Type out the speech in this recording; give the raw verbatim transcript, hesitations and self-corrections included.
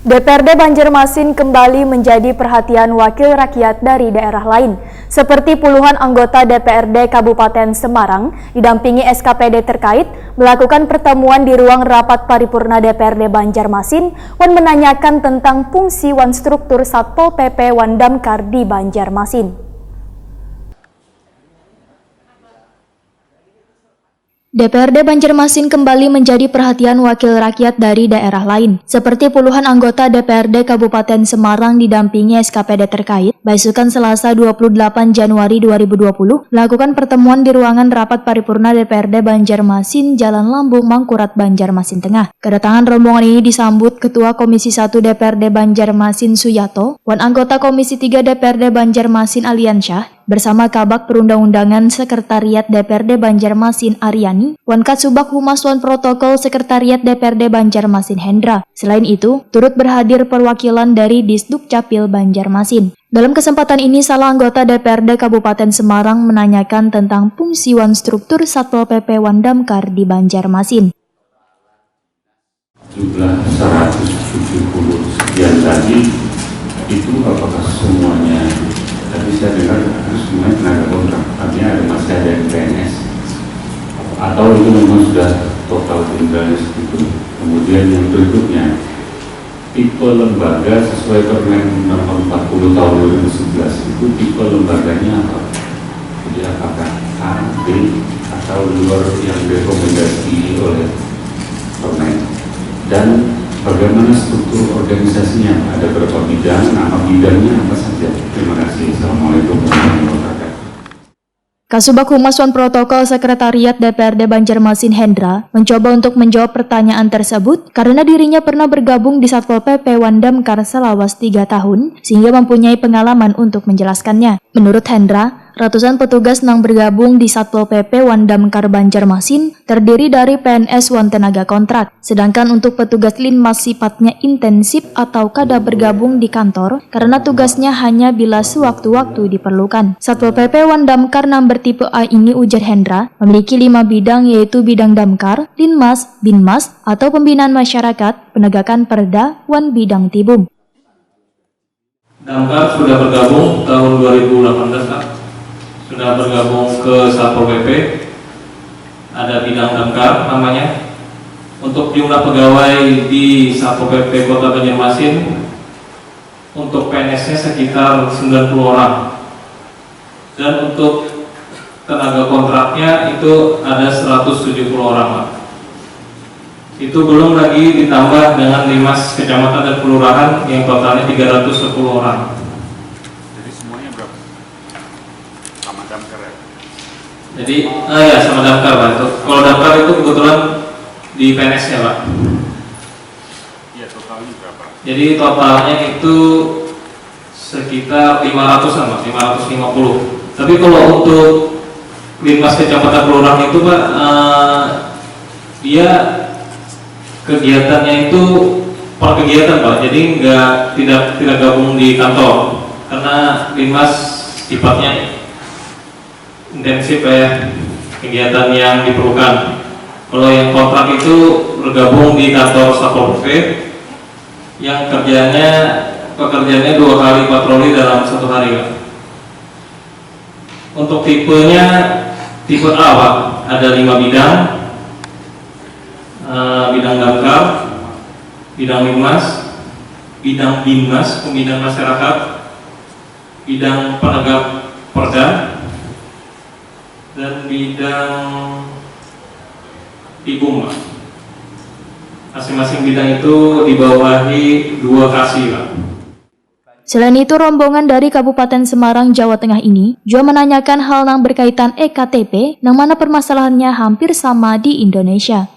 D P R D Banjarmasin kembali menjadi perhatian wakil rakyat dari daerah lain. Seperti puluhan anggota D P R D Kabupaten Semarang, didampingi S K P D terkait, melakukan pertemuan di ruang rapat paripurna D P R D Banjarmasin, wan menanyakan tentang fungsi wan struktur Satpol P P wan Damkar di Banjarmasin. D P R D Banjarmasin kembali menjadi perhatian wakil rakyat dari daerah lain. Seperti puluhan anggota D P R D Kabupaten Semarang didampingi S K P D terkait, baisukan Selasa dua puluh delapan Januari dua ribu dua puluh, melakukan pertemuan di ruangan rapat paripurna D P R D Banjarmasin, Jalan Lambung, Mangkurat, Banjarmasin Tengah. Kedatangan rombongan ini disambut Ketua Komisi satu D P R D Banjarmasin Suyato, wan anggota Komisi tiga D P R D Banjarmasin Aliansyah, bersama Kabag Perundang-undangan Sekretariat D P R D Banjarmasin Aryani, wan Kasubag Humas wan Protokol Sekretariat D P R D Banjarmasin Hendra. Selain itu, turut berhadir perwakilan dari Disdukcapil Banjarmasin. Dalam kesempatan ini, salah anggota D P R D Kabupaten Semarang menanyakan tentang fungsi wan struktur Satpol P P wan Damkar di Banjarmasin. Jumlah seratus tujuh puluh sekian tadi, itu apakah semuanya? Tadi saya dengar itu semuanya tenaga kontrak, artinya ada, masih ada yang P N S. Atau itu memang sudah total generalnya segitu? Kemudian yang berikutnya, tipe lembaga sesuai Permen nomor empat puluh tahun dua ribu sebelas itu tipe lembaganya apa? Jadi apakah A, B, atau luar yang direkomendasi oleh Permen? Dan bagaimana struktur organisasinya? Ada berapa bidang? Nama bidangnya apa saja? Terima kasih. Assalamualaikum warahmatullahi wabarakatuh. Kasubag Humas wan Protokol Sekretariat D P R D Banjarmasin Hendra mencoba untuk menjawab pertanyaan tersebut karena dirinya pernah bergabung di Satpol P P wan Damkar selawas tiga tahun sehingga mempunyai pengalaman untuk menjelaskannya. Menurut Hendra, ratusan petugas nang bergabung di Satpol P P wan Damkar Banjarmasin terdiri dari P N S wan tenaga kontrak. Sedangkan untuk petugas Linmas sifatnya intensif atau kada bergabung di kantor karena tugasnya hanya bila sewaktu-waktu diperlukan. Satpol P P wan Damkar nang bertipe A ini, ujar Hendra, memiliki lima bidang, yaitu bidang Damkar, Linmas, Binmas atau pembinaan masyarakat, penegakan perda, wan bidang tibum. Damkar sudah bergabung tahun dua ribu delapan belas, Pak. Sudah bergabung ke Satpol P P. Ada bidang Damkar namanya. Untuk jumlah pegawai di Satpol P P Kota Banjarmasin, untuk P N S-nya sekitar sembilan puluh orang. Dan untuk tenaga kontraknya itu ada seratus tujuh puluh orang, Pak. Itu belum lagi ditambah dengan Linmas kecamatan dan kelurahan yang totalnya tiga ratus sepuluh orang. Jadi semuanya berapa? Sama Damkar ya? Jadi, ah ya, sama Damkar, Pak. Itu, kalau Damkar itu kebetulan di P N S-nya, Pak. Iya, totalnya berapa? Jadi totalnya itu sekitar lima ratusan, Pak, lima ratus lima puluh. Tapi kalau untuk Linmas Kecamatan Kelurahan itu, Pak, eh, dia kegiatannya itu per kegiatan, Pak. Jadi nggak, tidak, tidak gabung di kantor karena Linmas sifatnya intensif, Pak, ya, kegiatan yang diperlukan. Kalau yang kontrak itu bergabung di kantor Satpol P P yang kerjanya, pekerjaannya dua kali patroli dalam satu hari, Pak. Untuk tipenya, tipe A, Pak, ada lima bidang, eh, bidang damkar, bidang linmas, bidang binmas, pembinaan masyarakat, bidang penegak perda, dan bidang tibum, Pak. Masing-masing bidang itu dibawahi dua kasih, Pak. Selain itu, rombongan dari Kabupaten Semarang, Jawa Tengah ini juga menanyakan hal nang berkaitan E K T P, nang mana permasalahannya hampir sama di Indonesia.